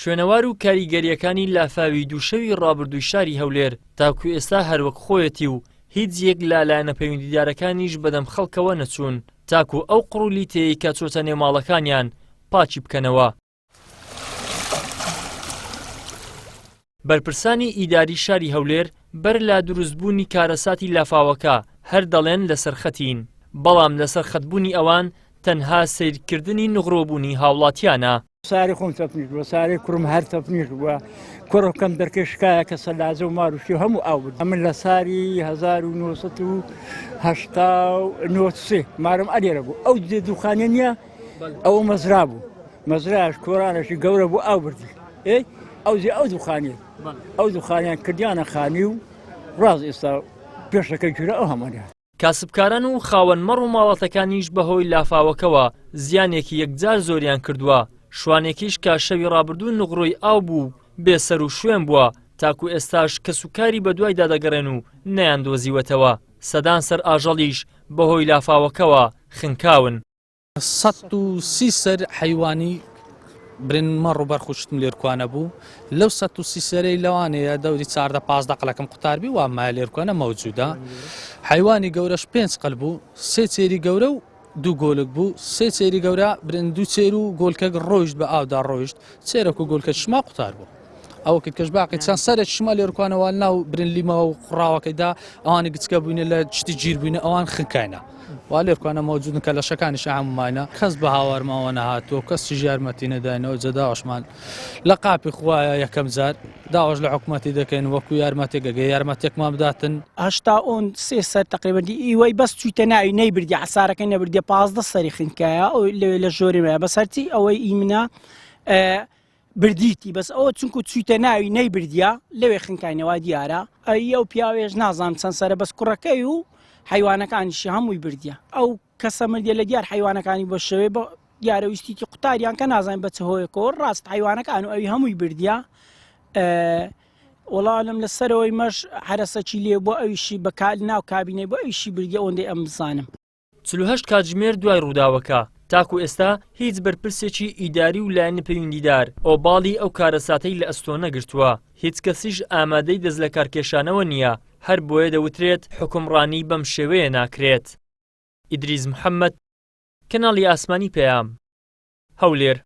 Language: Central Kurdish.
شوێنەوار و کاریگەرییەکانی لافاوی دووشەوی ڕابردووی شاری هەولێر تاکو ئێستا هەر وەک خۆیەتی و هیچ یەک لە لایەنە پەیوەندیدارەکانیش بەدەم خەڵکەوە نەچوون تاکو ئەو قوڕ و لیتەیەی کە چۆتە نێو ماڵەکانیان پاکی بکەنەوە. بەرپرسانی ئیداری شاری هەولێر بەر لە دروستبوونی کارەساتی لافاوەکە هەر دەڵێن لەسەر خەتین، بەڵام لەسەر خەتبوونی ئەوان تەنها سەیرکردنی نغرۆبوونی هاوڵاتیانە. ساری خۆم تەفنیش بووە ساری کوڕم هەر تەفنیش بووە کوڕەکەم دەرکەی شکایە کە سەلاجە و ماروشی هەموو ئاو برد ئەمن لە ساری 1983 مارم ئەلێرە بوو ئەو دووخانە نییە ئەوە مەزرا بوو مەزراش کۆرانێکی گەورە بوو ئاو بردی ئەی ئەو زی ئەو دووخانی ئەو دووخانیان کردیانە خانی و ڕاز ئێستا پێشەکە گیرە ئەو هەمانە. کاسبکاران و خاوەن مەڕ و ماڵاتەکانیش بەهۆی لافاوەکەوە زیانێکی یەکجار زۆریان کردووە، شوانێکیش کە شەوی ڕابردوو نغرۆی ئاو بوو و بێ سەروشوێن بووە، تاکو ئێستاش کەسوکاری بەدوایدا دەگەڕێن و نەیاندۆزیوەتەوە، سەدان سەر ئاژەڵیش بەهۆی لافاوەکەوە خنکاون. 130 سەر حەیوانی برن مەڕ و بەرخ و شتم لێرکوانە بوو لەو 130 سەرەی لەوانەیە دەوری چاردە پازدە قەلەکەم قوتاربی وا مایە لێرکوانە مەوجودە حەیوانی گەورەش پێنج قەل بوو سێ چێری گەورە و دوو گۆلک بوو سێ چێری گەورە برن دوو چێر و گۆلکەک ڕۆیشت بە ئاودا ڕۆیشت چێرەک و گۆلکە شما قوتار بوو. ئەوە کرد کەش باقی چەند سەرێک شما لێرکوانەوە ناو برن لیمەوە و قوڕاوەکەیدا ئەوانی گچکە بووینە لە شتی گیر بووینە ئەوان خنکاینە وا لێرکوانە مەوجودن کە لەشەکانیش هەموومانە کەس بە هاوارماوە نەهاتووە کەس یارمەتی نەداینەوە جەداوەشمان لە قاپی خوایە یەکەم جار داواش لە حکوومەتی دەکەین وەکو یارمەتێک ئەگەر یارمەتێکمان بداتن. هەشتا ئۆن سێ سەر تەقریبەن دی ئیوەی بەس چوویتە ناوی نەیبردی عەسارەکەی نەبردیە 15 سەری خنکایە ئەو لەوێ لە ژۆری مایە بەس هەرچی ئەوەی ئی منە بردیتی بەس ئەوە چونکو چویتە ناوی نەیبردیە لەوێ خنکاینەوە دیارە ئەی ئەو پیاوێش نازانم چەند سەرە بەس کوڕەکەی و حیوانەکانیشی هەمووی بردیە ئەو کەسە مردیە لە دیار حیوانەکانی بۆ شەوێ بە دیارە ویستیتی قوتاریان کە نازانین بە چ هۆیەکەوە ڕاست حیوانەکان و ئەوی هەمووی بردیە وەڵالم لە سەرەوەی مەش حرەسەکی لێ بۆ ئەویشی بەکال ناو کابینەی بۆ ئەویشی بردیە ئەوەندەی ئەم بزانم. 48 کاتژمێر دوای ڕووداوەکە، تاکو ئێستا هیچ بەرپرسێکی ئیداری و لایەنی پەیوەندیدار ئۆباڵی ئەو کارەساتەی لە ئەستۆ نەگرتووە، هیچ کەسیش ئامادەی دەستلەکارکێشانەوە نییە، هەربۆیە دەوترێت حوکمڕانی بەم شێوەیە ناکرێت. ئیدریس محەمەد، کەناڵی ئاسمانی پەیام، هەولێر.